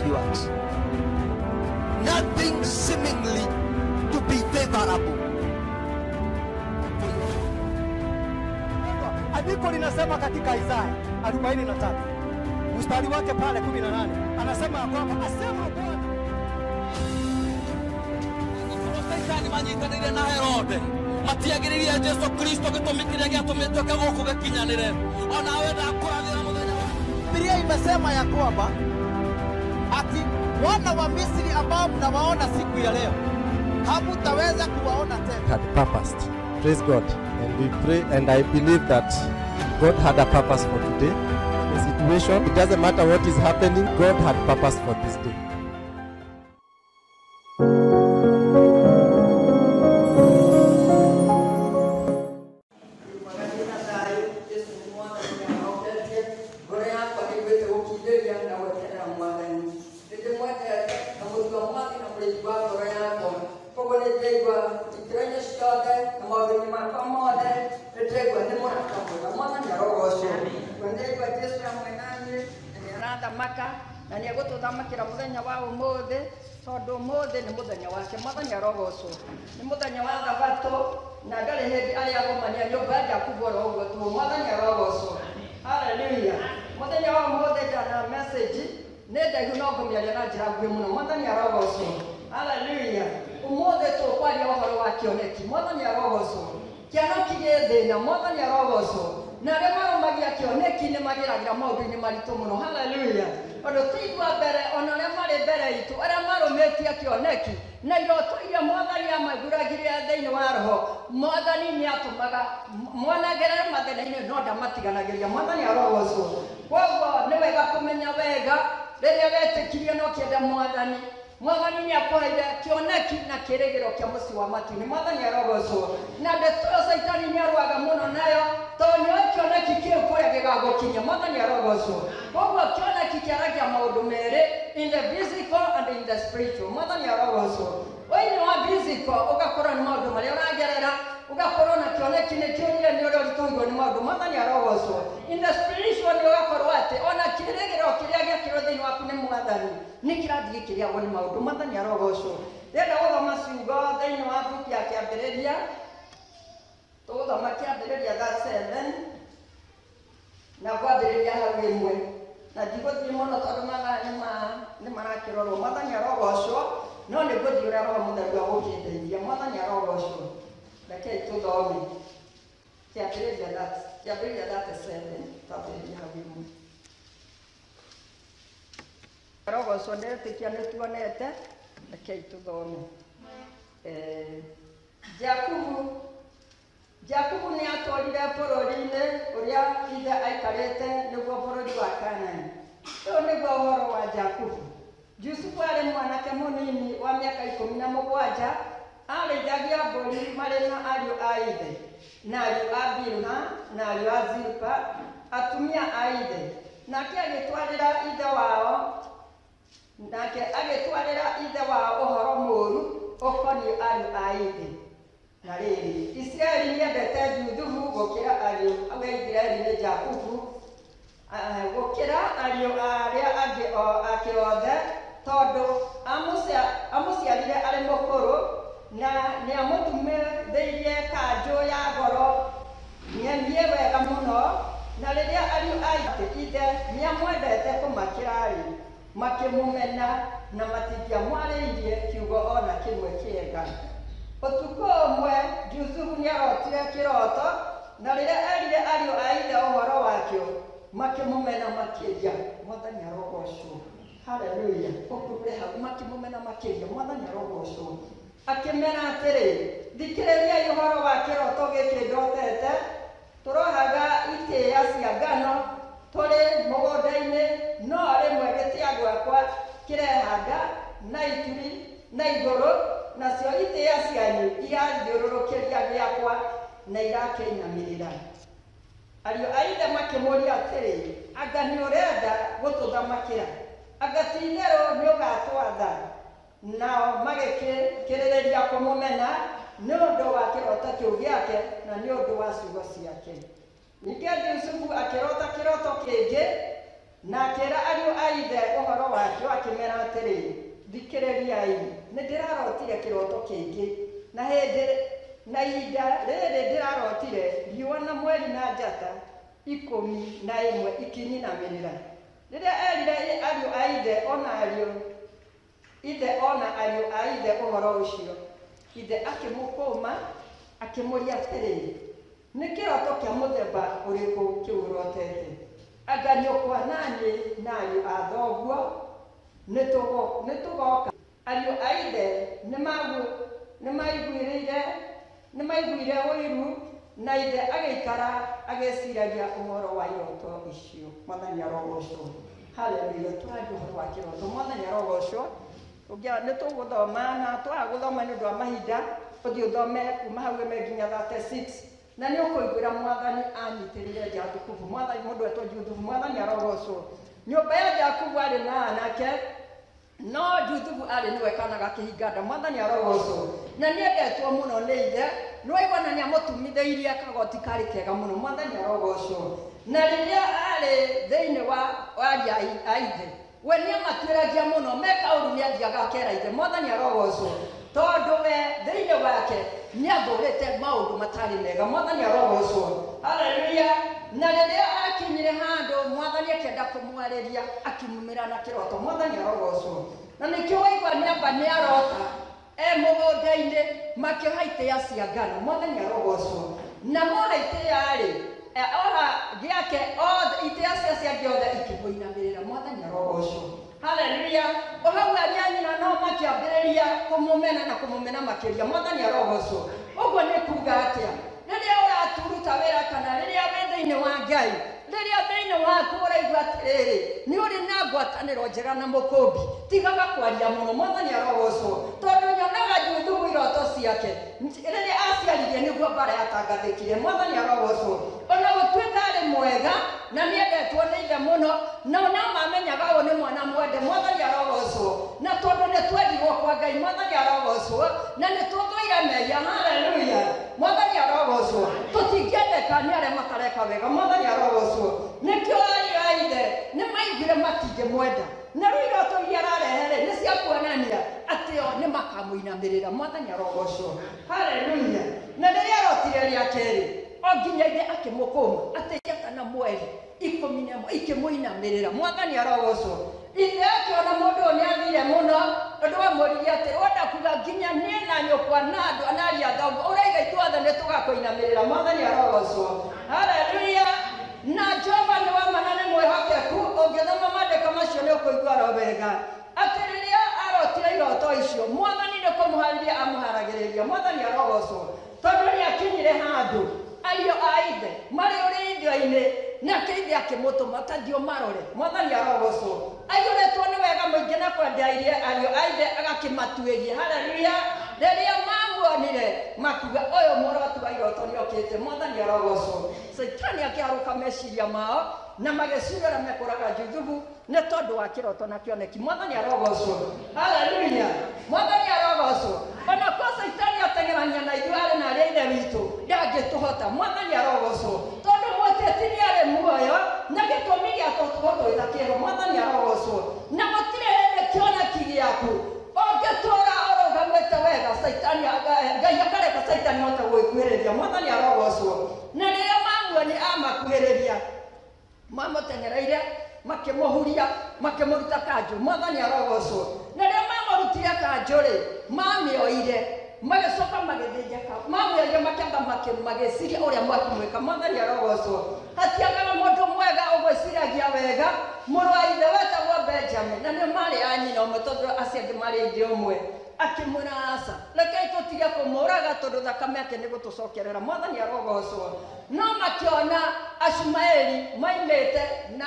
handiworks. Nothing seemingly to be favorable. Andiko linasema katika Isaya 43 mstari wake pale 18, anasema kwamba asema Bwana Saitani manyitanĩire na Herode matiagĩrĩire Jesu Kristo gĩtũmi kĩrĩa gĩatũmĩtwo gũkũ gĩkinyanĩre onawe ndakũrathĩra mũthenya. Biblia imesema ya kwamba ati wana wa Misri ambao mnawaona siku ya leo hamutaweza kuwaona tena. Had purposed. Praise God. And we pray, and I believe that God had a purpose for today. The situation, it doesn't matter what is happening, God had purpose for this day. Na nä egåtåthamakĩra mũthenya wa ũmũthĩ tondũ ũmũthĩ nĩ mũthenya wake. Mwathani arogocwo. Nĩ mũthenya wa thabatũ na ndarĩ hĩndĩ arĩa agomania nyũmba ya Jakubu oro ũguo tũhũ. Mwathani arogocwo. Haleluya. Mũthenya wa ũmũthĩ ndana message nĩ ndaihu no ngũmĩaria na njĩra nguhĩ mũno. Mwathani arogocwo. Haleluya. Ũmũthĩ tũkwaria ũhoro wa kĩoneki. Mwathani arogocwo. Kĩoneki gĩ thĩna. Mwathani arogocwo. Na arĩa marũmagia kĩoneki nĩ mageragĩra maũndũ-inĩ maritũ mũno. Haleluya. Ũndũ ti ithuĩ a mbere, ona arĩa marĩ mbere itũ, arĩa marũmĩtie kĩoneki na iroto iria Mwathani amaiguragirie thĩinĩ wa roho, Mwathani nĩ atũmaga monagerere mathĩna-inĩ no ndamatiganagĩria. Mwathani arogocwo. Koguo nĩ wega kũmenya wega rĩrĩa wetĩkirie na ũkĩenda Mwathani, Mwathani nĩ akũheire kĩoneki na kĩĩrĩgĩrĩro kĩa mũciĩ wa matu-inĩ. Mwathani arogocwo. Na ndeto ĩyo Caitani nĩ arũaga mũno nayo tondũ nĩoĩ kĩoneki kĩu kũrĩa gĩgagũkinyia. Mwathani arogocwo. Koguo kĩoneki kĩaragia maũndũ merĩ, in the physical and in the spiritual. Mwathani arogocwo. Thĩinĩ wa physical ũgakorwo nĩ maũndũ marĩa ũragerera, ũgakorwo na kĩoneki nĩ kĩũrire nĩ ũrĩa ũritũhĩirwo nĩ maũndũ. Mwathani arogocwo. In the spiritual nĩ ũgakorwo atĩ ona kĩĩrĩgĩrĩro kĩrĩa gĩekĩrwo thĩinĩ waku nĩ Mwathani nĩ kĩrathiĩ gĩkĩrĩagwo nĩ maũndũ. Mwathani arogocwo. Ndĩrenda gũthoma ciugo thĩinĩ wa mbuku ya Kĩambĩrĩria. Tũgũthoma Kĩambĩrĩria 7 na kwambĩrĩria hau ĩmwe, na ndigũthiĩ mũno tondũ mathaa nĩ marakĩrorwo. Mwathani arogocwo. No nĩ ngũthiĩ ũrĩa Roho Mũtheru agũkĩndeithia. Mwathani arogocwo. Rekei tũthome Kĩambĩrĩria 37 twambĩrĩria hau ĩmwe. Arogocwo. Ndetĩkia nĩ tuonete. Rekei tũthome. Jakubu nĩ atwarire bũrũri-inĩ ũrĩa ithe aikarĩte, nĩguo bũrũri wa Kanaani. Ũyũ nĩguo ũhoro wa Jakubu. Jusufu arĩ mwanake mũnini wa mĩaka 17, arĩithagia mbũri marĩ na ariũ a ithe, na ariũ a Bilha na ariũ a Zilpa, atumia a ithe. Nake agĩtwarĩra ithe wao ũhoro mũũru ũkoniĩ ariũ a ithe. Na rĩrĩ, Isiraeli nĩendete Juthufu gũkĩra ariũ a Isiraeli nĩ Jakubu, gũkĩra ariũ arĩa angĩ ake othe, tondũ amũciarire arĩ mũkũrũ, na nĩamũtumithĩirie kanjũ ya goro ng'emie wega mũno. Na rĩrĩa ariũ a ithe nĩamwendete kũmakĩra-rĩ, makĩmũmena na matingĩamwarĩirie kiugo ona kĩmwe kĩega. Ũtukũ ũmwe Jusufu nĩarotire kĩroto, na rĩrĩa erire ariũ a ithe ũhoro wakĩo, makĩmũmena makĩria. Mwathani arogocwo. Haleluya. Ũkurure hau, makĩmũmena makĩria. Mwathani arogocwo. Akĩmera atĩrĩ, thikĩrĩriai ũhoro wa kĩroto gĩkĩ ndotete. Tũrohaga itĩĩa cia ngano tũrĩ mũgũnda-inĩ, no rĩmwe gĩtĩa gwakwa kĩrehanda na ituri na igũrũ, nacio itĩĩa cianyu irathiũrũrũkĩria gĩakwa na irakĩinamĩrĩra. Ariũ a ithe makĩmũũria atĩrĩ, anga nĩ ũrenda gũtũthamakĩra? Anga ti itherũ nĩ ũgatwatha? Nao magĩkĩrĩrĩria kũmũmena nĩ ũndũ wa kĩroto kĩu gĩake na nĩ ũndũ wa ciugo ciake. Ningĩ Jusufu akĩrota kĩroto kĩngĩ, Na akĩra ariũ a ithe ũhoro wakĩo akĩmera atĩrĩ, thikĩrĩriai, nĩndĩrarotire kĩroto kĩngĩ, na hĩndĩ na ihinda rĩrĩ ndĩrarotire riũa na mweri na njata 11 ikinyinamĩrĩra. Rĩrĩa erire ariũ a ithe ona ariũ ithe ona ariũ a ithe ũhoro ũcio, ithe akĩmũkũma akĩmũria atĩrĩ, nĩ kĩroto kĩa mũthemba ũrĩkũ kĩu ũrotete? Anga nyũkwa na niĩ na ariũ a thoguo nĩtũgoka. Ariũ a ithe nĩmaiguire ũiru, na ithe agĩikara agĩciragia ũhoro wa iroto icio. Mwathani arogocwo. Haleluya. Tũraria ũhoro wa kĩroto. Mwathani arogocwo. Nĩtũgũthoma na twaga gũthoma nĩ ũndũ wa mahinda, ũthiĩ ũthome kuma hau ĩmwe nginya 36, na nĩ ũkũiguĩra Mwathani anyitĩrĩire Jakubu. Mwathani mũndũ etwo Juthubu. Mwathani arogocwo. Nyũmba ya Jakubu arĩ na anake, no Juthubu arĩ nĩwe kana gakĩhinga nda. Mwathani arogocwo. Na nĩendetwo mũno nĩ ithe, nĩwaigua na nĩamũtumithĩirie kagoti karĩ kega mũno. Mwathani arogocwo. Na rĩrĩa arĩ thĩinĩ wa ariũ a ithe, we nĩamatuĩragia mũno, meka ũru nĩathiaga akera ithe. Mwathani arogocwo, tondũ we thĩinĩ wake nĩathũrĩte maũndũ matarĩ mega. Mwathani arogocwo. Haleluya. Na rĩrĩa akinyire handũ Mwathani akĩenda kũmwarĩria, akĩmumĩra na kĩroto. Mwathani arogocwo. Na nĩkĩo waigua nĩamba nĩarota e mũgũnda-inĩ makĩoha itĩĩa cia ngano. Mwathani arogocwo. Na moha itĩĩa-rĩ, oha gĩake othe itĩĩa cia ciake othe ikĩmũinamĩrĩra. Mwathani arogocwo. Haleluya. O hau ariũ a nyina nao makĩambĩrĩria kũmũmena na kũmũmena makĩria. Mwathani arogocwo. Ũguo nĩ kuga atĩa? Rĩrĩa ũraturuta wĩra kana rĩrĩa wĩ thĩinĩ wa Ngai, rĩrĩa thĩinĩ waku ũraigua atĩrĩrĩ, nĩ ũrĩ na ngwatanĩro njega na mũkũmbi, tigaga kwaria mũno. Mwathani arogocwo. Tondũ nyonaga Juthubu iroto ciake rĩrĩa aciaririe nĩguo mbara yatangathĩkire. Mwathani arogocwo. Ona gũtuĩka arĩ mwega na nĩendetwo nĩ ithe mũno, nao no mamenyaga ũyũ nĩ mwana mwende. Mwathani arogocwo. Na tondũ nĩtwendirwo kwa Ngai, Mwathani arogocwo, na nĩtũthũire mehia. Haleluya. Mwathani arogocwo. Tũtingĩendeka nĩ arĩa matareka wega. Mwathani arogocwo. Nĩkĩo ariũ a ithe nĩmaiguire matingĩmwenda, na rĩu iroto iria ararehe-rĩ nĩ cia kuonania atĩ o nĩmakamũinamĩrĩra. Mwathani arogocwo. Haleluya. Na rĩrĩa arotire rĩa kerĩ, o nginya ithe akĩmũkũma atĩ njata na mweri 11 ikĩmũinamĩrĩra. Mwathani arogocwo. Ithe akĩona mũndũ ũyũ nĩathire mũno, ũndũ amũririe atĩ wenda kuga nginya niĩ na nyũkwa na andũ na ariũ a thoguo ũraiga ithuothe nĩtũgakũinamĩrĩra. Mwathani arogocwo. Haleluya. Na Jehova nĩ wa ma na nĩ mwĩhokeku. Ũngĩthoma maandĩko macio nĩ ũkũigua oro wega atĩ rĩrĩa arotire iroto icio, Mwathani nĩ kũmũharĩria amũharagĩrĩria. Mwathani arogocwo. Tondũ nĩakinyire handũ ariũ a ithe marĩ ũrĩithio-inĩ, nake ithe akĩmũtũma tathiĩ ũmarore. Mwathani arogocwo. Aiyũrĩtwo nĩ wega mũingĩ na kwenda ariũ a ithe agakĩmatuĩria. Haleluya. Rĩrĩa mamuonire makiuga ũyũ mũroti wa iroto nĩokĩte. Mwathani arogocwo. Caitani akĩharũka meciria mao na magĩciria ũrĩa mekũraga Juthubu nĩ tondũ wa kĩroto na kĩoneki. Mwathani arogocwo. Haleluya. Mwathani arogocwo. Ona kwa Caitani ateng'erania na ithuĩ arĩ na arĩa ithe witũ, ndangĩtũhota. Mwathani arogocwo. Tondũ mũteti nĩarĩ muoyo na gĩtũmi gĩa tũhotwo kĩho. Mwathani arogocwo. Na gũtirĩ hĩndĩ kĩoneki gĩaku ũngĩtũra ũrũgamĩte wega, Caitani Ngai akareka Caitani ahote gũgĩkuhĩrĩria. Mwathani arogocwo. Na rĩrĩa mamuoni amakuhĩrĩria, mamũteng'ereire makĩmũhuria makĩmũruta kanjũ. Mwathani arogocwo. Na rĩrĩa mamũrutire kanjũ-rĩ, mamĩoire magĩcoka magĩthĩnja mamĩoire makĩamba magĩciria ũrĩa mwekũmwĩka. Mwathani arogocwo. Hatiagaga mũndũ mwega ũgwĩciragia wega. Mũrũ wa ithe wetagwo Benjamin, na nĩ marĩ a nyina ũmwe tondũ acio angĩ marĩ ithe ũmwe, akĩmwĩra aca, rekei tũtige kũmũraga tondũ thakame yake nĩ gũtũcokerera. Mwathani arogocwo. No makĩona Ashumaeli maimĩte na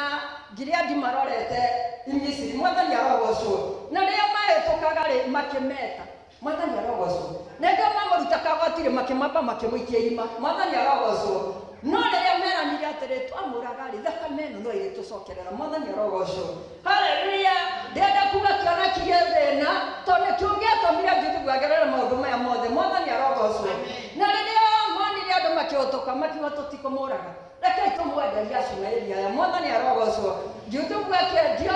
Gileadi marorete Misiri. Mwathani arogocwo. Na rĩrĩa mahĩtũkaga-rĩ, makĩmeta. Mwathani arogocwo. Na rĩrĩa mamũruta kagoti-rĩ, makĩmamba makĩmũikia irima. Mwathani arogocwo. No rĩrĩa meranire atĩrĩ, twamũraga-rĩ, thakame ĩno no ĩrĩtũcokerera. Mwathani arogocwo. Haleluya. Ndĩrenda kuga kĩoneki gĩ thĩna, tondũ nĩkĩo gĩatũmire Juthubu agerere maũndũ maya mothe. Mwathani arogocwo. Na rĩrĩa monire andũ makĩhũtũka, makiuga tũtikũmũraga, rekei tũmwende. kwenderia Ishumaeli aya. Mwathani arogocwo. Juthubu akĩendio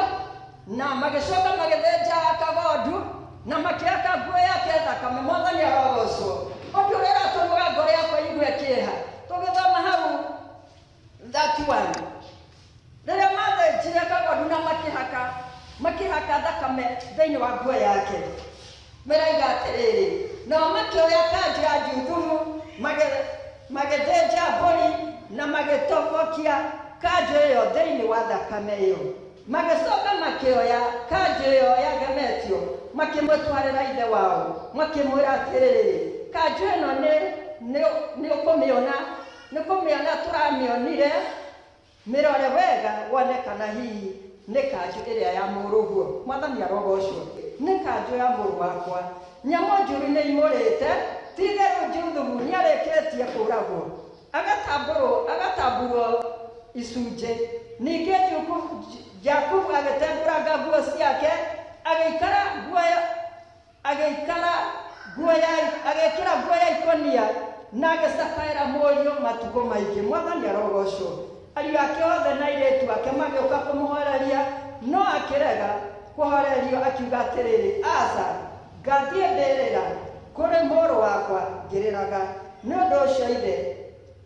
na magĩcoka magĩthĩnja kagondu na makĩhaka nguo yake thakame. Mwathani arogocwo. Ũndũ ũrĩa ũratũmaga ngoro yakwa igue kĩeha, tũgĩthoma hau 31 rĩrĩa mathĩnjire kagondu na makĩhaka thakame thĩinĩ wa nguo yake, mĩraiga atĩrĩrĩ, nao makĩoya kanjũ ya Juthubu magĩthĩnja mbũri na magĩtobokia kanjũ ĩyo thĩinĩ wa thakame ĩyo. Magĩcoka makĩoya kanjũ ĩyo yagemetio makĩmũtwarĩra ithe wao, makĩmwĩra atĩrĩrĩ, kanjũ ĩno nĩ ũkũmĩona tũramĩonire, mĩrore wega wone kana hihi nĩ kanjũ ĩrĩa ya mũrũguo. Mwathani arogocwo. Nĩ kanjũ ya mũrũ wakwa, nyamũ njũru nĩ imũrĩte, ti-itherũ Juthubu nĩarĩkĩtie kũũragwo, agatamburwo icunjĩ. Ningĩ Jakubu agĩtembũranga nguo ciake, agĩikara agĩkĩra nguo ya ikũnia na agĩcakaĩra mũriũ matukũ maingĩ. Mwathani arogocwo. Ariũ ake othe na airĩtu ake magĩũka kũmũhoreria, no akĩrega kũhorerio, akiuga atĩrĩrĩ, aca, ngathiĩ mbĩrĩra kũrĩ mũrũ wakwa ngĩrĩraga. Nĩ ũndũ ũcio ithe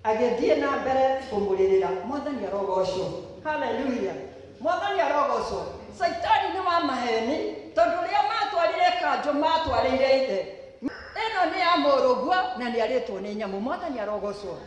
agĩthiĩ na mbere kũmũrĩrĩra. Mwathani arogocwo. Haleluya. Mwathani arogocwo. Caitani nĩ wa maheni, tondũ rĩrĩa matwarire kanjũ matwarĩire ithe, ĩno nĩ ya mũrũguo na nĩ arĩtwo nĩ nyamũ. Mwathani arogocwo.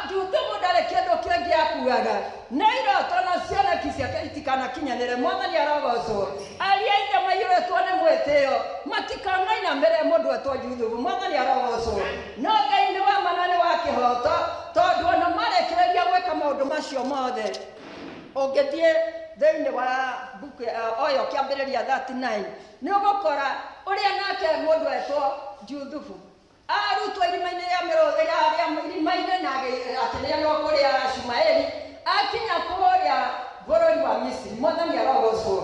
Juthubu ndarĩ kĩndũ kĩngĩ akuaga, na iroto na cioneki ciake itikanakinyanĩre. Mwathani arogocwo. Aria ithe maiyũrĩtwo nĩ mwĩtĩo matikanainamĩrĩre mũndũ etwo Juthubu. Mwathani arogocwo. No Ngai nĩ wa ma na nĩ wa kĩhooto, tondũ ona marĩkĩrĩria gwĩka maũndũ macio mothe, ũngĩthiĩ thĩinĩ wa mbuku oyo kĩambĩrĩria 39 nĩ ũgũkora ũrĩa nake mũndũ etwo Juthubu arutwo irima-inĩ rĩa irima-inĩ na akĩneanwo kũrĩ Ishumaeli, akinya kũrĩa bũrũri wa Misiri. Mwathani arogocwo.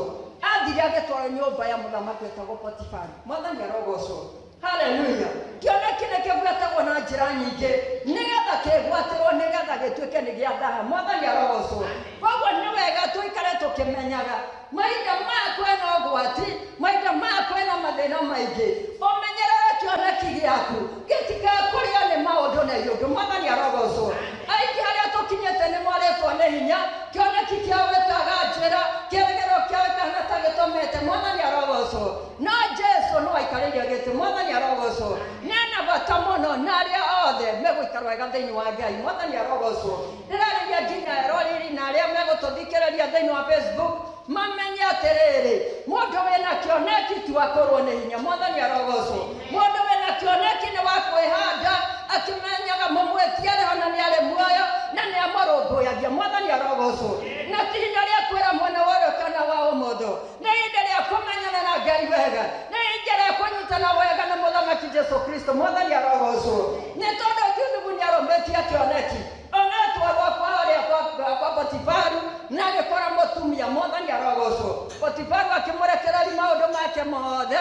Athire agĩtwarwo nyũmba ya mũthamaki wetagwo Potifaru. Mwathani arogocwo. Haleluya. Kĩoneki nĩ kĩgwetagwo na njĩra nyingĩ nĩgetha kĩgwatĩrwo, nĩgetha gĩtuĩke nĩ gĩa thaha. Mwathani arogocwo. Koguo nĩ wega tũikare tũkĩmenyaga mahinda maya kwĩna ũgwati, mahinda maya kwĩna mathĩna maingĩ. Ũmenyerere kĩoneki gĩaku gĩtikakũrĩo nĩ maũndũ na iũndũ. Mwathani arogocwo. Aingĩ harĩa tũkinyĩte nĩ marĩtwo nĩ hinya, kĩoneki kĩao gĩkaga njĩra, kĩĩrĩgĩrĩro kĩao gĩkahana ta gĩtomete. Mwathani arogocwo. No Jesu no aikarĩire gĩtĩ. Mwathani arogocwo. Nena bata mũno na arĩa othe megũikara wega thĩinĩ wa Ngai. Mwathani arogocwo. Ndĩrarĩria nginya eroreri na arĩa megũtũthikĩrĩria thĩinĩ wa Facebook mamenye atĩrĩrĩ, mũndũ wĩna kĩoneki ti wa kũrwo nĩ hinya. Mwathani arogocwo. Mũndũ wĩna kĩoneki nĩ wa kwĩhanda akĩmenyaga mũmwĩtie arĩ ho na nĩ arĩ muoyo na nĩ amũrũmbũyagia. Mwathani arogocwo. Na ti ihinda rĩa kwĩra mwena wa ũrĩo kana wa ũmotho, nĩ ihinda rĩa kũmenyana na Ngai wega, nĩ ihinda rĩa kũnyitana wega na mũthamaki Jesu Kristo. Mwathani arogocwo. Nĩ tondũ Juthubu nĩ arũmĩtie kĩoneki, onetwarwo kwa kwa Potifaru na agĩkora mũtumia. Mwathani arogocwo. Potifaru akĩmũrekereria maũndũ make mothe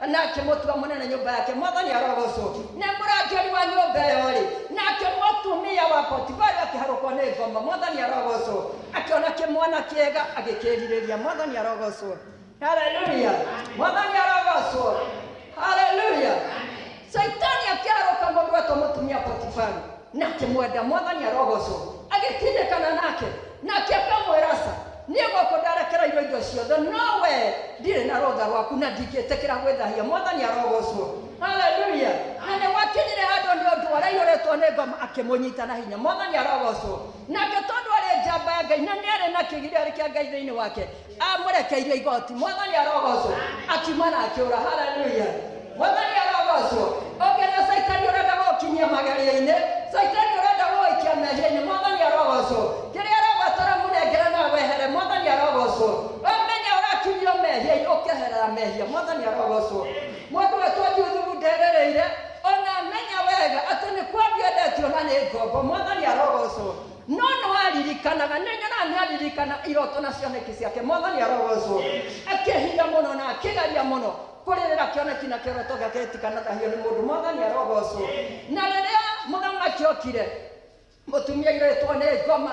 na akĩmũtua mũnene nyũmba yake. Mwathani arogocwo. Nĩ mũrangĩri wa nyũmba ĩyo rĩ, nake mũtumia wa Potifaru akĩharũkwo nĩ ngoma. Mwathani arogocwo. Akĩona kĩmwana kĩega agĩkĩrirĩria. Mwathani arogocwo. Haleluya. Mwathani arogocwo. Haleluya. Caitani akĩharũka mũndũ wetwo mũtumia Potifaru na akĩmwenda. Mwathani arogocwo. Agĩtindĩkana nake, nake akamwĩra aca, niĩ gũkũ ndarekereirio indo ciothe, no we ndirĩ na rũtha rwaku na ndingĩtĩkĩra gwĩthahia. Mwathani arogocwo. Haleluya. Na nĩ gwakinyire handũ nĩ ũndũ araiyũrĩtwo nĩ ngoma akĩmũnyita na hinya. Mwathani arogocwo. Nake tondũ arĩ njamba ya Ngai na nĩ arĩ na kĩgiria kĩa Ngai thĩinĩ wake, amũrekeirie igoti. Mwathani arogocwo. Akiuma na akĩũra. Haleluya. Mwathani arogocwo. Ũngĩona Caitani ũrenda gũkinyia magerio-inĩ, Caitani ũrenda gũgũikia mehia-inĩ, Mwathani arogocwo. Kĩrĩa arabatara mũnengere na wehere. Mwathani arogocwo. Ũmenye ũrakinyio mehia-inĩ, ũkeherera mehia. Mwathani arogocwo. Mũndũ wetwo Juthubu nderereire, ona amenya wega atĩ nĩ kwendio endetio na nĩ ngombo. Mwathani arogocwo. No nĩ waririkanaga, nĩ nyonaga nĩ aririkana iroto na cioneki ciake. Mwathani arogocwo. Akĩhinga mũno na akĩgeria mũno kũrĩrĩra kĩoneki na kĩroto gĩake gĩtikanathahio nĩ mũndũ. Mwathani arogocwo. Na rĩrĩa mũthamaki okire, mũtumia airĩtwo nĩ ngoma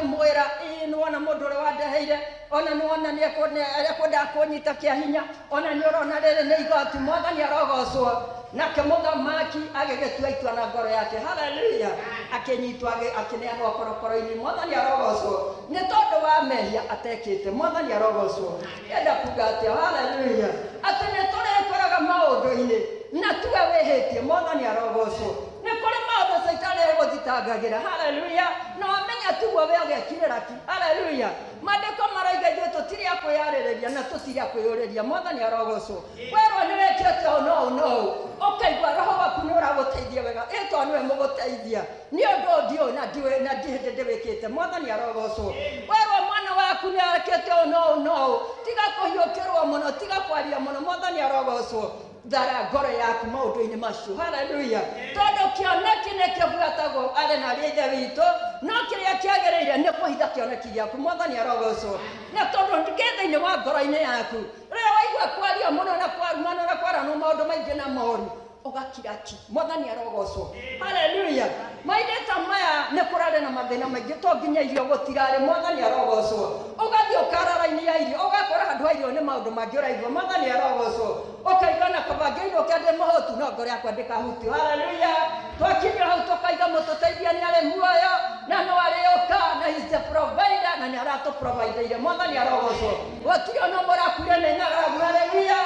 Akĩmwĩra ĩĩ nĩwona mũndũ ũrĩa wandeheire ona nĩwona nĩekwendaga kũnyita kĩa hinya ona nĩũrona rĩrĩ nĩ igoti. Mwathani arogocwo. Nake mũthamaki agĩgĩtua itua na ngoro yake. Haleluya. Akĩnyitwo akĩneanwo korokoro-inĩ. Mwathani arogocwo nĩ tondũ wa mehia atekĩte. Mwathani arogocwo. Enda kuga atĩa? Haleluya. Atĩ nĩ tũrĩkoraga maũndũ-inĩ na tuge wĩhĩtie. Mwathani arogocwo. Nĩ kũrĩ maũndũ caitani egũthitangagĩra. Haleluya. Na wamenya tiguo we ũgekirĩra ki. Haleluya. Maandĩko marauga ithuĩ tũtirĩ a kwĩyarĩrĩria na tũtirĩ a kwĩyũrĩria. Mwathani arogocwo. Werwo nĩ wĩkĩte ũũ na ũũ na ũũ, ũkaigua roho waku nĩ ũragũteithia wega, ĩ tondũ nĩwe mũgũteithia nĩ ũndũ ndiũĩ na ndiũĩ na ndi hĩndĩ ndĩwĩkĩte. Mwathani arogocwo. Werwo mwana waku nĩ ekĩte ũũ na ũũ na ũũ, tiga kũhiũkĩrwo mũno, tiga kwaria mũno. Mwathani arogocwo. Thara ngoro yaku maũndũ-inĩ macio. Haleluya. Tondũ kĩoneki nĩkĩo buatagwo arĩ na arĩa ithe witũ, no kĩrĩa kĩagĩrĩire nĩ kũhitha kĩoneki gĩaku. Mwathani arogocwo. Na tondũ kĩ thĩinĩ wa ngoro-inĩ yaku, rĩrĩa waigua kwaria mũno na kwarumana na kwaranwo maũndũ maingĩ na moru, ũgakira ki. Mwathani arogocwo. Haleluya. Mahinda ta maya nĩ kũrarĩ na mathĩna maingĩ, to nginya irio gũtirarĩ. Mwathani arogocwo. Ũgathiĩ ũkara raini ya irio, ũgakora handũ ha irio nĩ maũndũ mangĩ ũraigua. Mwathani arogocwo. Ũkaigua na kaba ngĩinũke ndĩ mũhũtu, no ngoro yakwa ndĩkahutio. Haleluya. Twakinyio hau tũkaiga mũtũteithia nĩ arĩ muoyo na no arĩũka, na he's the provider, na nĩ aratũprovideire. Mwathani arogocwo. Gũtirĩ ona ũmwe ũrakuire nĩ ng'aragu. Haleluya.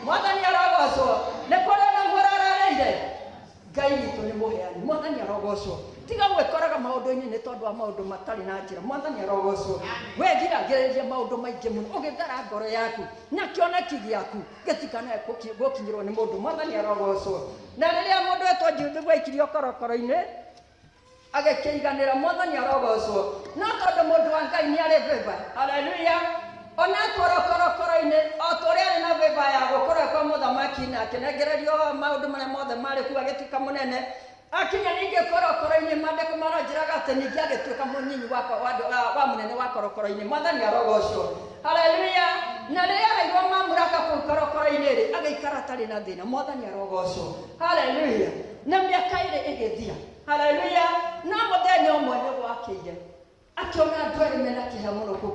Mwathani arogocwo. Nĩ kũrĩ ona ũmwe ũrararĩire. Ngai witũ nĩ mũheani. Mwathani arogocwo. Tiga gwĩkoraga maũndũ-inĩ nĩ tondũ wa maũndũ matarĩ na njĩra. Mwathani arogocwo. Wegiragĩrĩria maũndũ maingĩ mũno, ũgĩthara ngoro yaku na kĩoneki gĩaku gĩtikanae gũkinyĩrwo nĩ mũndũ. Mwathani arogocwo. Na rĩrĩa mũndũ etwo Jusufu aikirio korokoro-inĩ agĩkĩiganĩra. Mwathani arogocwo. No tondũ mũndũ wa Ngai nĩ arĩ favor. Haleluya. Ona atwarwo korokoro-inĩ o ta ũrĩa arĩ na favor ya gũkorwo kwa mũthamaki na akĩnengererio maũndũ marĩa mothe marĩ kuo agĩtuĩka mũnene. Akinya ningĩ korokoro-inĩ, maandĩko maranjĩraga atĩ ningĩ agĩtuĩka mũnyinyi wa mũnene wa korokoro-inĩ. Mwathani arogocwo. Haleluya. Na rĩrĩa aheirwo mamlaka kũu korokoro-inĩ rĩ, agĩikara atarĩ na thĩna. Mwathani arogocwo. Haleluya. Na mĩaka ĩrĩ ĩgĩthira. Haleluya. Na mũthenya ũmwe nĩ gwakĩire, akĩona andũ erĩ mena kĩeha mũno kũu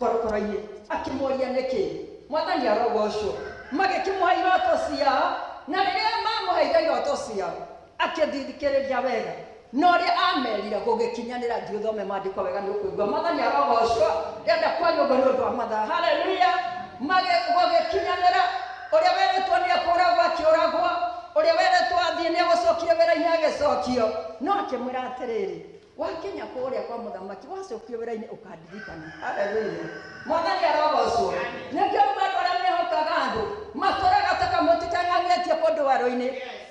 korokoro-inĩ, akĩmoria nĩkĩ. Mwathani arogocwo. Magĩkĩmũhe iroto ciao, na rĩrĩa mamũheire iroto ciao akĩthikĩrĩria wega, na ũrĩa amerire gũgĩkinyanĩra. Thiĩ ũthome maandĩko wega nĩ ũkũigua. Mwathani arogocwo. Ndĩrenda kwaria ũguo nĩ ũndũ wa mathaa. Haleluya. Gũgĩkinyanĩra ũrĩa werĩtwo nĩ ekũragwo akĩũragwo, ũrĩa werĩtwo athiĩ nĩ egũcokio wĩra-inĩ agĩcokio. No akĩmwĩra atĩrĩrĩ, wakinya kũrĩa kwa mũthamaki, wacokio wĩra-inĩ ũkandirikana. Haleluya. Mwathani arogocwo. Nĩkĩo andũ arĩa mehokaga andũ matũraga ta kamũtĩ kang'ang'ĩtie kũndũ werũ-inĩ.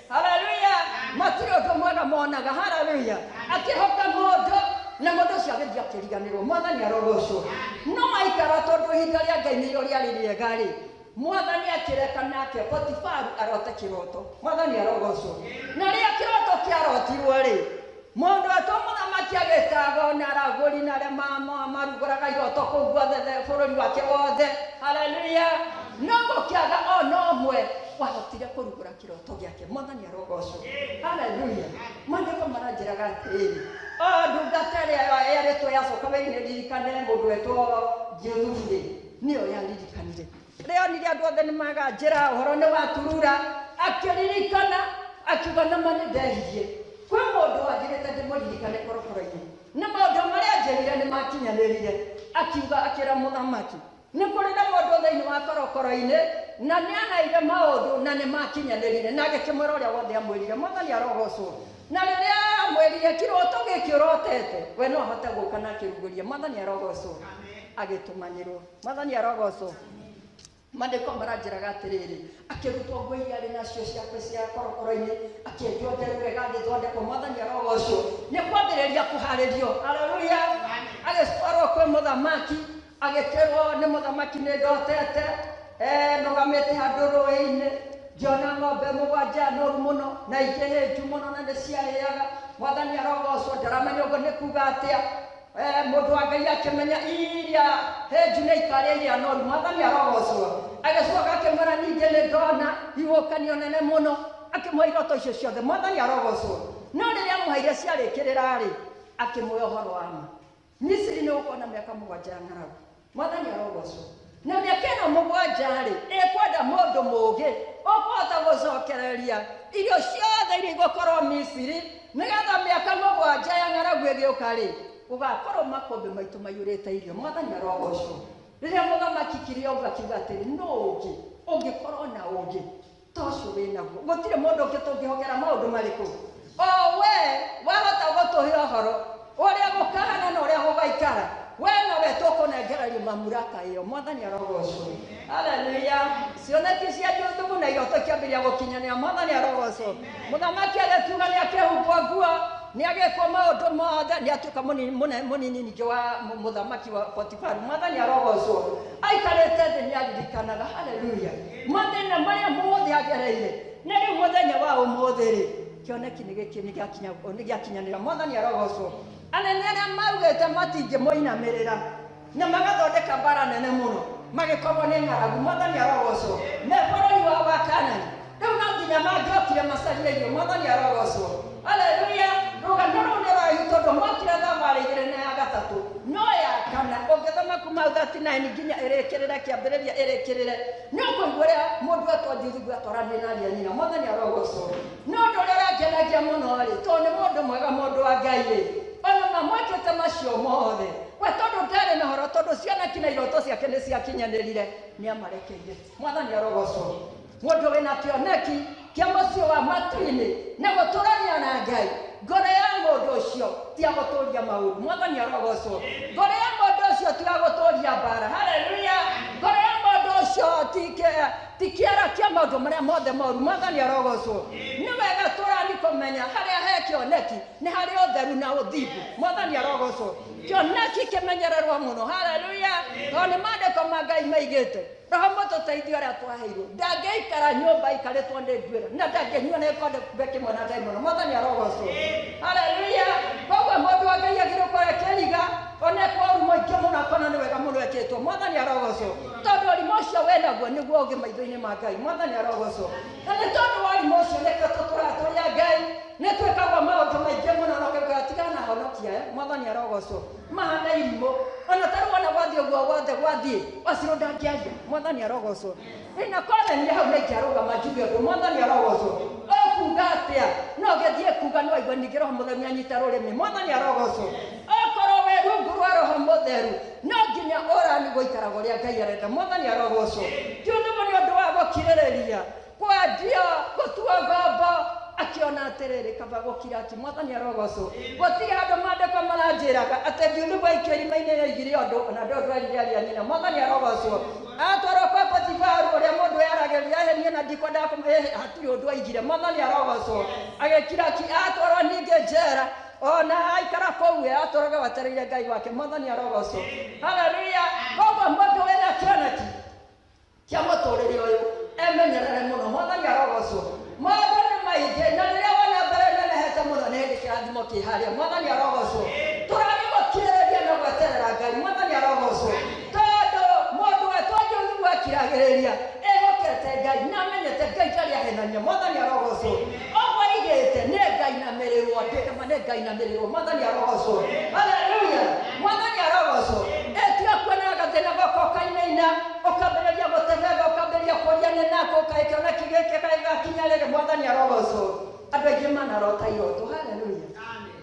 Haleluya. Matirĩ ũndũ mwega monaga. Haleluya. Akĩhoka mũndũ na mũndũ ũcio agĩthiĩ akĩriganĩrwo. Mwathani arogocwo. No aikara tondũ ihinda rĩa Ngai nĩrĩo rĩarĩ rĩega rĩ, Mwathani akĩreka nake Potifaru arote kĩroto. Mwathani arogocwo. Na rĩrĩa kĩroto kĩarotirwo rĩ, mũndũ etwo mũthamaki agĩtagwo na aragũri na arĩa marugũraga iroto kũu guothe bũrũri wake wothe. Haleluya. No gũkĩaga ona ũmwe wahotire kũrugũra kĩroto gĩake. Mwathani arogocwo. Haleluya. Maandĩko maranjĩraga atĩrĩrĩ, o ndungata ĩrĩa yarĩtwo yacoka wĩra-inĩ ririkane mũndũ wetwo Jusufu rĩ, nĩyo yaririkanire. Rĩonire andũ othe nĩ maga njĩra, ũhoro nĩ waturura, akĩririkana akiuga nama nĩ ndehirie. Kwĩ mũndũ wanjĩrĩte ndĩmũririkane korokoro-inĩ, na maũndũ marĩa anjĩrire nĩ makinyanĩrire. Akiuga akĩra mũthamaki, nĩ kũrĩ na mũndũ thĩinĩ wa korokoro-inĩ na nĩ aheire maũndũ na nĩ makinyanĩrire. Na agĩkĩmwĩra ũrĩa wothe amwĩrire. Mwathani arogocwo. Na rĩrĩa amwĩrire kĩroto gĩkĩ ũrotete, we no ahote gũka na akĩrugũria. Mwathani arogocwo. Agĩtũmanĩrwo. Mwathani arogocwo. Maandĩko maranjĩraga atĩrĩrĩ, akĩrutwo nguo iria arĩ nacio ciake cia korokoro-inĩ, akĩenjwo nderu wega, agĩthondekwo. Mwathani arogocwo. Nĩ kwambĩrĩria kũharĩrio. Haleluya. Agĩtwarwo kwĩ mũthamaki, agĩkĩrwo nĩ mũthamaki nĩ ndotete, nũgamĩte handũ rũĩ-inĩ, ngĩona ng'ombe mũgwanja noru mũno na ingĩ hĩnju mũno na nĩ ciarĩaga. Mwathani arogocwo. Ndaramenya ũguo nĩ kuga atĩa. Mũndũ wa Ngai akĩmenya iria hĩnju nĩ ikarĩa iria noru. Mwathani arogocwo. Agĩcoka akĩmwĩra ningĩ nĩ ndona ihuhũkanio nene mũno, akĩmũhe iroto icio ciothe. Mwathani arogocwo. No rĩrĩa amũheire ciarĩkĩrĩra rĩ, akĩmũhe ũhoro wa ma. Misiri gũkorwo na mĩaka mũgwanja ya ng'aragu. Mwathani arogocwo. Na mĩaka ĩno mũgwanja rĩ, ĩkwenda mũndũ mũũgĩ ũkũhota gũcokereria irio ciothe iria igũkorwo Misiri, nĩgetha mĩaka mũgwanja ya ng'aragu ĩgĩũka rĩ, gũgakorwo makũmbĩ maitũ maiyũrĩte irio. Mwathani arogocwo. Rĩrĩa mũthamaki Kiriauga akiuga atĩrĩ, nũ ũngĩ ũngĩkorwo na ũũgĩ ta ũcio wĩnaguo? Gũtirĩ mũndũ ũngĩ tũngĩhokera maũndũ marĩkũ. O we wahota gũtũhe ũhoro ũrĩa gũkahana na ũrĩa gũgaikara, we nowe tũkũnengererio mamuraka ĩyo. Mwathani arogocwo. Haleluya. Cioneki cia Jusufu na iroto ikĩambĩrĩria gũkinyanĩra. Mwathani arogocwo. Mũthamaki agĩkiuga nĩ akĩhumbwo nguo, nĩ agĩkwo maũndũ mothe, nĩ atuĩka mũnini ningĩ wa mũthamaki wa Potifaru. Mwathani arogocwo. Aikarĩte thĩ nĩ aririkanaga. Haleluya. Mathĩna marĩa mothe agereire, na rĩu mũthenya wa ũmũthĩ rĩ, kĩoneki nĩ gĩkĩ nĩ gĩakinyanĩra. Mwathani arogocwo. Anene arĩa maugĩte matingĩmũinamĩrĩra na magathondeka mbara nene mũno, magĩkorwo nĩ ng'aragu. Mwathani arogocwo. Me bũrũri wa Kanani, rĩu no nginya mangĩokire macarie irio. Mwathani arogocwo. Haleluya. Rũgano rũu nĩ rũraihu tondũ mokire thabarĩ igĩrĩ na ya gatatũ, no ya kana ũngĩthoma kuma 39 nginya ĩrĩkĩrĩre kĩambĩrĩria ĩrĩkĩrĩre, nĩ ũkũigua ũrĩa mũndũ etwo Jusufu atwaranire na arĩa nyina. Mwathani arogocwo. No ũndũ ũrĩa ũrangenagia mũno rĩ, tondũ nĩ mũndũ mwega, mũndũ wa Ngai rĩ, ona mamwĩkĩte macio mothe, we tondũ ndarĩ na ũhoro, tondũ cioneki na iroto ciake nĩ ciakinyanĩrire, nĩ amarekeire. Mwathani arogocwo. Mũndũ wĩna kĩoneki kĩa mũciĩ wa matu-inĩ na gũtũrania na Ngai, ngoro ya mũndũ ũcio ti ya gũtũria maũru. Mwathani arogocwo. Ngoro ya mũndũ ũcio ti ya gũtũria mbara. Haleluya. Ngoro ya mũndũ ũcio ti kĩara kĩa maũndũ marĩa mothe moru. Mwathani arogocwo. Nĩ wega tũrani kũmenya harĩa he kĩoneki nĩ harĩ ũtheru na ũthingu. Mwathani arogocwo. Kĩoneki kĩmenyererwo mũno. Haleluya. Tondũ nĩ maandĩko ma Ngai maigĩte Roho mũtũteithio ũrĩa twaheirwo ndangĩikara nyũmba ikarĩtwo nĩ nduĩra, na ndangĩnyua na gĩkombe kĩmwe na ndaimono. Mwathani arogocwo. Haleluya. Koguo mũndũ wa Ngai agĩrĩirwo gũkorwo akĩriga onekwo ũru mũingĩ mũno akona nĩ wega mũno ekĩtwo. Mwathani arogocwo. Tondũ ũrimũ ũcio wĩnaguo nĩguo ũngĩ maitho-inĩ ma Ngai. Mwathani arogocwo. Na nĩ tondũ wa ũrimũ ũcio nĩkĩo tũtũraga tũrĩ a Ngai, nĩ twĩkagwo maũndũ maingĩ mũno na ũkaigua tigana na honokia aya. Mwathani arogocwo. Mahana irimũ. Ona ta rĩu ona gwathiĩ ũguo wothe gwathiĩ, wacirwo ndangĩaria. Mwathani arogocwo. Ĩna konania hau nĩ ingĩarũgama njuge ũndũ. Mwathani arogocwo. Ũkuga atĩa? No ũgĩthiĩ kuga nĩ waigua ningĩ Roho Mũtheru nĩanyita rũrĩmĩ. Mwathani arogocwo. Okorwo wĩ rungu rwa Roho Mũtheru, no nginya ũrani gũikaraga ũrĩa Ngai arenda. Mwathani arogocwo. Jusufu nĩ ũndũ wa gũkirĩrĩria kwendio gũtua ngombo, akiona atĩrĩrĩ, kaba gũkira ati. Mwathani arogocwo. Gũtirĩ handũ maandĩko maranjĩraga atĩ Jusufu aikio irima-inĩ nĩaigire ũndũ, ona ndũ ndwerire arĩa nyina. Mwathani arogocwo. Atwarwo kwa Potifaru ũrĩa mũndũ yaragĩria niĩ na ndikwendaga hatirĩ ũndũ aigire. Mwathani arogocwo. Agĩkira ki, atwarwo ningĩ njera, ona aikara kũu atũraga wetereire Ngai wake. Mwathani arogocwo. Haleluya. Koguo mũndũ wĩna kĩoneki kĩa mũtũrĩre ũyũ emenyerere mũno. Mwathani arogocwo. Maũndũ nĩ maingĩ, na rĩrĩa wona mbere nenehete mũno nĩ hĩndĩ kĩrathimo kĩ harĩa. Mwathani arogocwo. Tũrathiĩ gũkirĩrĩria na gweterera Ngai. Mwathani arogocwo. Tondũ mũndũ wetwo Jusufu akiragĩrĩria ehokete Ngai na amenyete Ngai ndarĩ ahenania. Mwathani arogocwo. Ũguo aigĩte nĩ ngainamĩrĩrwo, ndĩma nĩ ngainamĩrĩrwo. Mwathani arogocwo. Haleluya. Mwathani arogocwo. Ĩtiga kuona gathĩna goka ũkainaina, ũkambĩrĩria gũtebeba, ũkambĩrĩria kũria nĩ nako, kaĩ kĩoneki gĩkĩ kaĩ gakinya rĩrĩ. Mwathani arogocwo. Andũ aingĩ manarota iroto. Haleluya.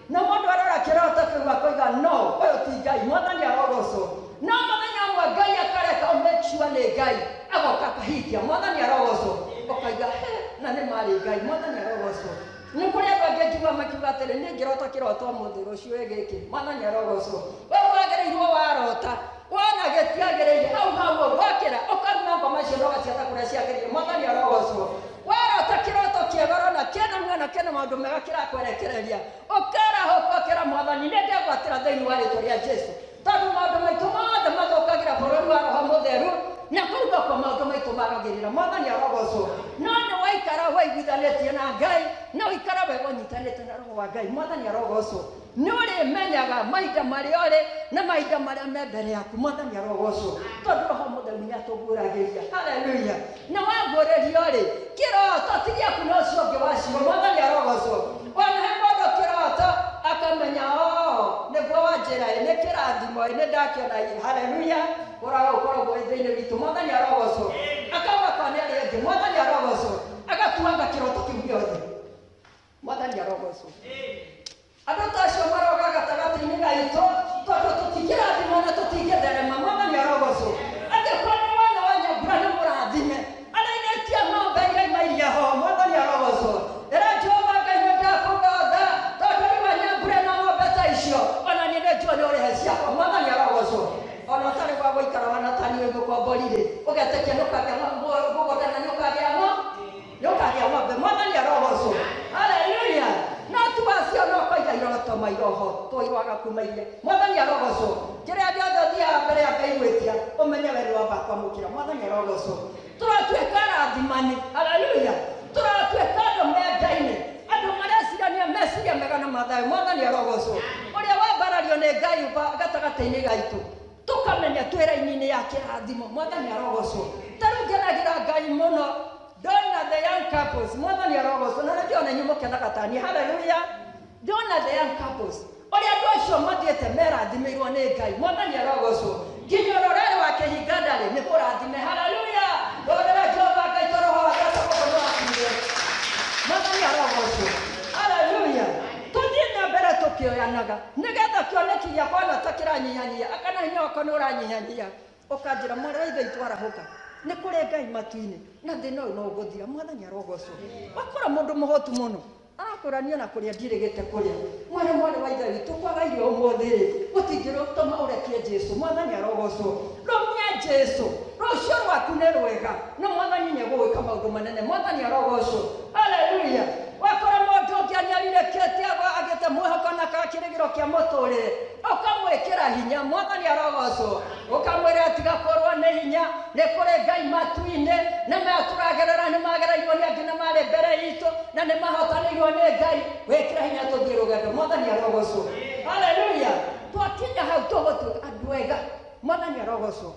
Na mũndũ arora kĩroto kĩu akoiga no, ũyũ ti Ngai. Mwathani arogocwo. No mũthenya ũmwe Ngai akareka ũ make sure nĩ Ngai, agoka akahingia. Mwathani arogocwo. Ũkaiga he, na nĩ marĩ Ngai. Mwathani arogocwo. Nĩ kũrĩ andũ angĩ njigua makiuga atĩrĩ, niĩ ngĩrota kĩroto ũmũthĩ, rũciũ ĩ gĩkĩ. Mwathani arogocwo. We wagĩrĩirwo warota wona gĩtiagĩrĩire, hau hau ũgwakĩra ũkaruma ngoma icio na ũgaciata kũrĩa ciagĩrĩire. Mwathani arogocwo. Warota kĩroto kĩega ũrona kĩna muona kĩna maũndũ mega kĩrakwerekereria, ũkarahũka ũkĩra Mwathani nĩ ndegwatĩra thĩinĩ wa rĩtwa rĩa Jesu, tondũ maũndũ maitũ mothe mathũkagĩra bũrũri wa Roho Mũtheru, na kũu nokuo maũndũ maitũ magagĩrĩra. Mwathani arogocwo. No nĩ waikara waiguithanĩtie na Ngai, na ũikara wega ũnyitanĩte na Roho wa Ngai. Mwathani arogocwo. Nĩ ũrĩmenyaga mahinda marĩa ũrĩ na mahinda marĩa me mbere yaku. Mwathani arogocwo. Tondũ Roho Mũtheru nĩ atũguũragĩria. Haleluya. Na waguũrĩrio rĩ, kĩroto ti gĩaku na ũcio ũngĩ wacigo. Mwathani arogocwo. Ona he mũndũ kĩroto akamenya o Nĩguo wa njĩra ĩ nĩ kĩrathimo ĩ nĩ ndakĩona ĩ haleluya ũraga ũkoragwo wĩ thĩinĩ witũ mwathani arogocwo akauga kwa nĩ arĩa angĩ mwathani arogocwo agatuanga kĩroto kĩu gĩothe mwathani arogocwo andũ ta acio maroga gatagatĩ-inĩ gaitũ tondũ tũtingĩrathimwo na tũtingĩtherema mwathani arogocwo angĩkorwo nĩ wana wa Nyambura nĩ mũrathime arainĩtie ng'ombe iraima iria ho mwathani arogocwo ĩra Jehova Ngai nĩ ndakũgatha tondũ rĩu Nyambura na ng'ombe ta icio ona niĩ nĩ njũĩ nĩ ũrĩhe ciakwa mwathani arogocwo ona ũtarĩ gwa gũikara wana ta niĩ ngũkombori-rĩ ũgetĩkia nĩ ũkagĩa mũgũnda na nĩ ũkagĩa nĩ ũkagĩa ng'ombe mwathani arogocwo haleluya no tu acio no koiga iroto mairoho tũirwaga kuma iria mwathani arogocwo kĩrĩa gĩothe ũthiaga mbere ya Ngai gwĩtia ũmenye we nĩ wamba kwamũkĩra mwathani arogocwo tũratuĩka arathimani haleluya tũratuĩka andũ mendaine andũ marecirania meciria mega na mathayũ mwathani arogocwo ũrĩa wambarario nĩ Ngai gatagatĩ-inĩ gaitũ tũkamenya twĩ raini-inĩ ya kĩrathimo mwathani arogocwo ta rĩu ngenagĩra Ngai mũno ndona the young couples mwathani arogocwo na nĩkĩo ona inyuĩ mũkenaga ta niĩ haleluya ndona the young couples ũrĩa andũ acio mathiĩte merathimĩirwo nĩ Ngai mwathani arogocwo nginya ũrorere wa kĩhinga ndarĩ nĩ mũrathime haleluya rorera Jehova Ngai tondũ roho wake atagũkũ nĩ wakinyire mwathani arogocwo haleluya tũthiĩ na mbere tũkĩoyanaga nĩgetha kĩoneki gĩakwa ona ta kĩranyihanyihia akana hinya wakwa nĩ ũranyihanyihia ũkanjĩra mwarĩ wa ithe witũ arahũka nĩ kũrĩ Ngai matu-inĩ na thĩna ũyũ no ũgũthira mwathani arogocwo wakora mũndũ mũhũtu mũno arakũrania na kũrĩa ndirĩgĩte kũrĩa mwana mwarĩ wa ithe witũ kwaga irio ũmũthĩ rĩ gũtingĩtũma ũrekie Jesũ mwathani arogocwo rũmia Jesũ rũciũ rwaku nĩ rwega na mwathani nĩ egũgwĩka maũndũ manene mwathani arogocwo haleluya wakora mũndũ ũngĩ anyarirekete agĩte mwĩhoko na kĩrĩgĩro kĩa mũtũrĩre ũkamwĩkĩra hinya mwathani arogocwo ũkamwĩra tiga kũrwo nĩ hinya nĩ kũrĩ Ngai matu-inĩ na maya tũragerera nĩ magereirwo nĩ angĩ na marĩ mbere itũ na nĩ mahotanĩirwo nĩ Ngai wĩkĩra hinya tũthiĩ rũgendo mwathani arogocwo haleluya twakinya hau tũgũtuĩka andũ ega mwathani arogocwo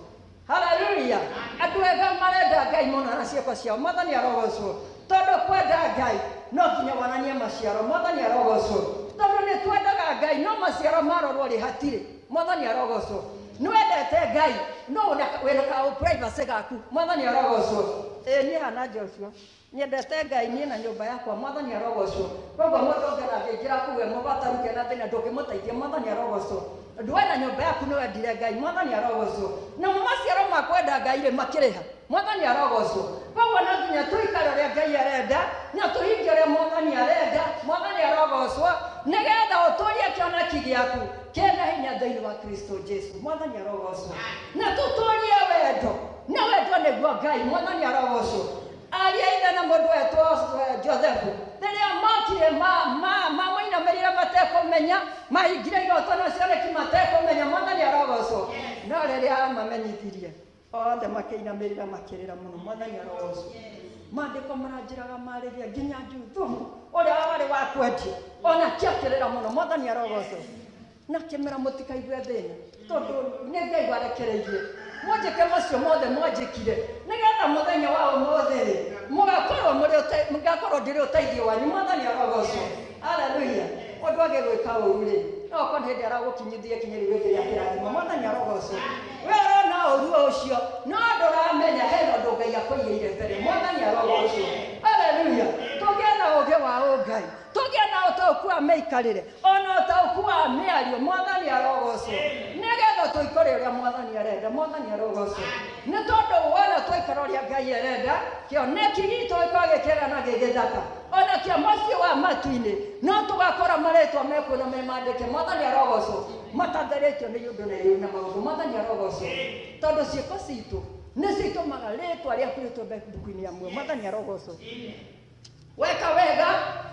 haleluya andũ ega marenda Ngai mũno na ciĩko ciao mwathani arogocwo tondũ kwenda Ngai no nginya wonanie maciaro mwathani arogocwo tondũ nĩ twendaga Ngai no maciaro marorwo rĩ hatirĩ mwathani arogocwo nĩ wendete Ngai no wĩna ka privacy gaku mwathani arogocwo ĩĩ niĩ hana Joshua nyendete Ngai niĩ na nyũmba yakwa mwathani arogocwo koguo mũndũ ũngĩ angĩingĩra kũu e mũbataru kena thĩna ndũngĩmũteithia mwathani arogocwo ndũwe na nyũmba yaku nĩ wendire Ngai mwathani arogocwo namo maciaro ma kwenda Ngai rĩ makĩrĩha mwathani arogocwo koguo no nginya tũikare ũrĩa Ngai arenda na tũhingie ũrĩa mwathani arenda mwathani arogocwo nĩgetha ũtũrie kĩoneki gĩaku kĩna hinya thĩinĩ wa Kristo Jesu mwathani arogocwo na tũtũrie wendo na wendo nĩguo Ngai mwathani arogocwo aria ithe na mũndũ wetwo Joseph rĩrĩa mokire mamũinamĩrĩire matekũmenya mahingire iroto na cioneki matekũmenya mwathani arogocwo no rĩrĩa amamenyithirie othe makĩinamĩrĩra makĩrĩra mũno mwathani arogocwo maandĩko maranjĩraga marĩria nginya Juthumu ũrĩa warĩ wa kwendia ona kĩakĩrĩra mũno mwathani arogocwo na kĩmera mũtikaigue thĩna tondũ nĩ Ngai warekereirie mwanjĩke macio mothe mwanjĩkire nĩgetha mũthenya wa ũmũthĩ rĩ mũgakorwo mũgakorwo ndĩrĩ ũteithio wanyu mwathani arogocwo haleluya mũndũ agĩgwĩka ũru rĩ no okorwo nĩ hĩndĩ aragũkinyithia ikinya rĩu rĩngĩ rĩa kĩrathimo mwathani arogocwo we ũrona ũru ũcio no ndũramenya hena ũndũ Ngai akũigĩire mbere mwathani arogocwo haleluya tũgĩe na ũũgĩ wa ũngai tũgĩe na ũtaũku wa mĩikarĩre ona ũtaũku wa mĩario mwathani arogocwo nĩgetha tũikore ũrĩa mwathani arenda mwathani arogocwo nĩ tondũ wona twaikara ũrĩa Ngai arenda kĩoneki gitũ gĩkorwo gĩkĩega na gĩgĩthaka ona kĩa macio wa matu-inĩ no tũgakora marĩtwa mekuo na me mandĩke mwathani arogocwo matatherĩtio nĩ ũndũ na na maũndũ mwathani arogocwo tondũ ciĩko citũ nĩcio itũmaga rĩtwa rĩaku rĩtwo mbuku-inĩ ya muoyo mwathani arogocwo weka wega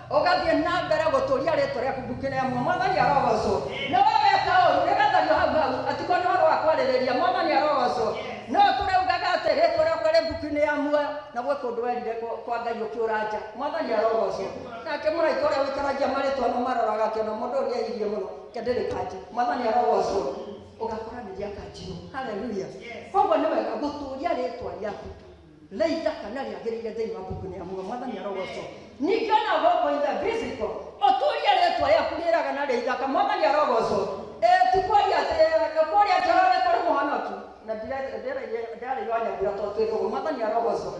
ũgathiĩ na mbere gũtũria rĩtwa rĩaku mbuku-inĩ ya muoyo mwathani arogocwo na we weka ũru rĩgathario hau hau atikoo nĩ ũhoro wa kwarĩrĩria mwathani arogocwo no tũraugaga atĩ rĩtwa rĩakwa rĩ mbuku-inĩ ya muoyo na gwĩ kũndũ werire kwa Ngai ũkĩũra nja mwathani arogocwo nake mũraika ũrĩa ũikaragia marĩtwa no maroraga akĩona mũndũ ũrĩa ehirie mũno kendirĩ kanje mwathani arogocwo ũgakora nĩ rĩakanjirwo haleluya koguo nĩ wega gũtũria rĩtwa rĩaku rĩithaka na rĩagĩrĩire thĩinĩ wa mbuku-inĩ ya muoyo mwathani arogocwo ningĩ ona gũkũ in the physical Ũtũrie rĩtwa rĩaku rĩraga na rĩithaka. Mwathani arogocwo. Ti kwaria atĩ kũrĩa Njoro nĩ kũrĩ mũhonoki. Na ndĩraigua Nyambura to twĩ ndũgũ. Mwathani arogocwo.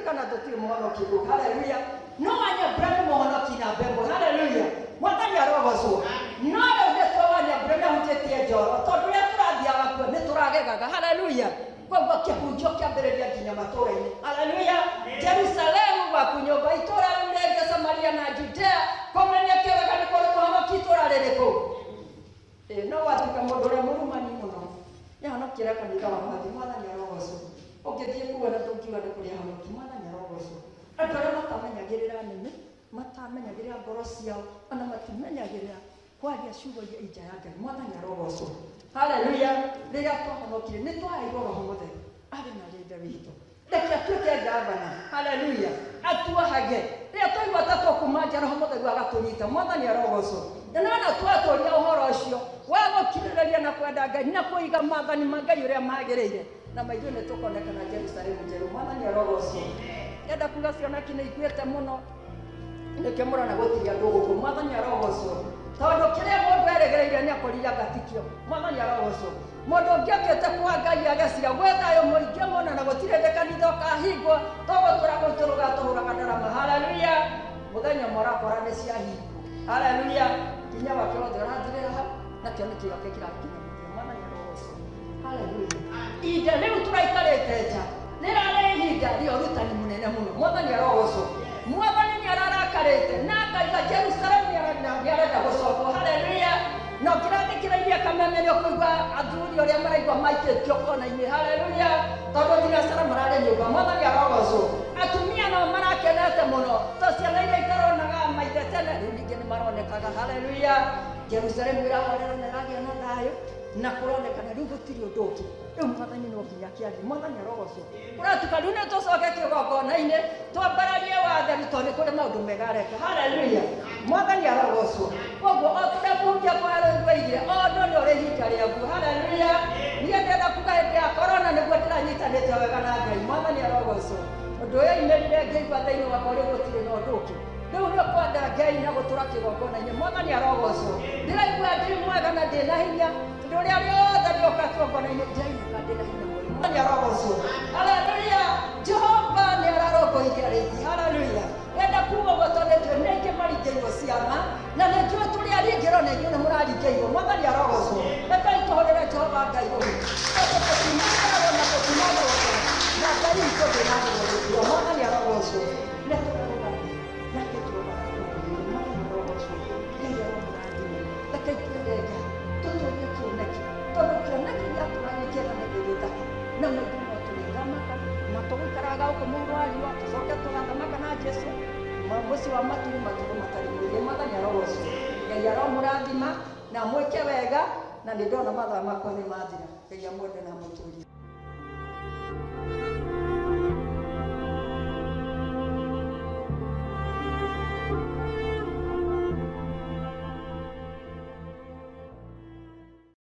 Kana tũtirĩ mũhonoki gũkũ. Haleluya. No Wanyambura nĩ mũhonoki namba ĩmwe. Haleluya. Mwathani arogocwo. No rĩu nĩ twa Wanyambura nĩ ahunjĩtie Njoro. Tondũ rĩrĩa tũrathiaga kuo nĩ tũragegaga. Haleluya. Koguo kĩhunjio kĩambĩrĩria nginya matũũra-inĩ. Haleluya. Jerusalemu gwaku nyũmba, itũũra rĩu rĩngĩ Samaria na Judea, kũmenyeke wega nĩ kũrĩ mũhonoki itũũra rĩrĩkũ. No watuĩka mũndũ ũrĩa mũrumani mũno. Nĩahonokire kanitha wa Mwathi. Mwathani arogocwo. Ũngĩthiĩ kuo na ndũngiuga nĩ kũrĩ ahonoki. Mwathani arogocwo. Andũ arĩa matamenyagĩrĩra nĩmĩ, matamenyagĩrĩra ngoro ciao, ona matimenyagĩrĩra kwaria ciugo iria inja ya Ngai. Mwathani arogocwo. Haleluya. Rĩrĩa twahonokire nĩ twaheirwo Roho Mũtheru arĩ na rĩthe witũ. Reke atuĩke gavana. Haleluya. Atuohage. Rĩrĩa twaigua ta tũkuma nja, Roho Mũtheru agatũnyita. Mwathani arogocwo. Na nĩwona twatũria ũhoro ũcio wa gũkirĩrĩria na kwenda Ngai na kũiga maathani ma Ngai ũrĩa magĩrĩire, na maithuĩ nĩ tũkonekana Jerusalemu njerũ. Mwathani arogocwo. Ndĩrenda kuga cioneki nĩ ikuĩte mũno, nĩkĩo mũrona gũtirĩ andũ gũkũ. Mwathani arogocwo. Tondũ kĩrĩa mũndũ erĩgĩrĩire nĩ akorire angatikio. Mwathani arogocwo. Mũndũ ũngĩ okĩte kwa Ngai ageciria gwĩ thayũ mũingĩ mũno na gũtirĩ hĩndĩ kanitha ũkahingwo, tũgũtũra kũu tũrũgatũhũraga ndarama. Haleluya. Mũthenya ũmwe ũrakora nĩ ciahingwo. Haleluya. Hinya wake wothe ũrathirĩra hau, na kĩoneki gĩake kĩrakinya mũthia. Mwathani arogocwo. Haleluya. Ihinda rĩu tũraikarĩte nja rĩrarĩ ihinda rĩa ũrutani mũnene mũno. Mwathani arogocwo. Mwathani nĩ ararakarĩte na akaiga Jerusalemu nĩ arenda gũcokwo. Haleluya. Na ũkĩrathikĩrĩria kameme nĩ ũkũigua athuri ũrĩa maraigua maikĩtio kona-inĩ. Haleluya. Tondũ thinacara mararĩ nyũmba. Mwathani arogocwo. Atumia nao marakenete mũno tondũ ciana iria itaronaga maithe tene rĩu ningĩ nĩ maronekaga. Haleluya. Jerusalemu ĩrahorera na ĩragĩa na thayũ na kũronekana rĩu gũtirĩ ũndũ ũngĩ. Rĩu Mwathani no nginya akĩarie. Mwathani arogocwo. Kũratuka rĩu nĩ tũcoke kĩgongona-inĩ twambararie watheru tondũ nĩ kũrĩ maũndũ mega areka. Haleluya. Mwathani arogocwo. Koguo o tũrĩa kũhunjia kwa rũigire o ũndũ nĩ ũrĩ ihinda rĩaguo. Haleluya. Niĩ ndĩrenda kuga hĩndĩ ya korona nĩguo ndĩranyitanĩte wega na Ngai. Mwathani arogocwo. Ũndũ ũyũ oimĩrire ngĩigua thĩinĩ wakwa rĩu gũtirĩ na ũndũ ũngĩ. Rĩu nĩ kwenda Ngai na gũtũra kĩgongona-inĩ. Mwathani arogocwo. Ndĩraigua ndĩ mwega na ndĩ na hinya. Ũndũ ũrĩa rĩothe ndĩoka kĩgongona-inĩ ndĩrainũka ndĩ na hinya mũno. Mwathani arogocwo. Haleluya. Jehova nĩ ararũmbũirie arĩithi. Haleluya. Ndĩrenda kuga ũguo tondũ nĩnjũĩ nĩ aingĩ maringĩirwo ciama na nĩnjũĩ tũrĩ aringĩrwo na inyuĩ nĩ mũraringĩirwo. Mwathani arogocwo. Rekei tũhũrĩre Jehova Ngai ũyũ. Tondũ tũtinagwo na tũtinagwo na Ngai witũ ndĩnagwo gũkua. Mwathani arogocwo. Nĩ tũrarũgama nake Jehova ararũmbũirie. Mwathani arogocwo. Ngai aromũrathime. Rekei twende Ngai. Tũtũrie kĩoneki. Tondũ kĩoneki gĩatũra nĩ kĩega na gĩgĩthaka. Na maitũ no tũrĩthamaka na tũgũikaraga gũkũ mũhuro wa riũa tũcoke tũgathamaka na Jesu mũciĩ wa matu-inĩ matukũ matarĩ mũthia. Mwathani arogocwo. Ngai aromũrathima na mwĩke wega na nĩ ndona mathaa makwa nĩ mathira. Ngai amwende na amũtũrie.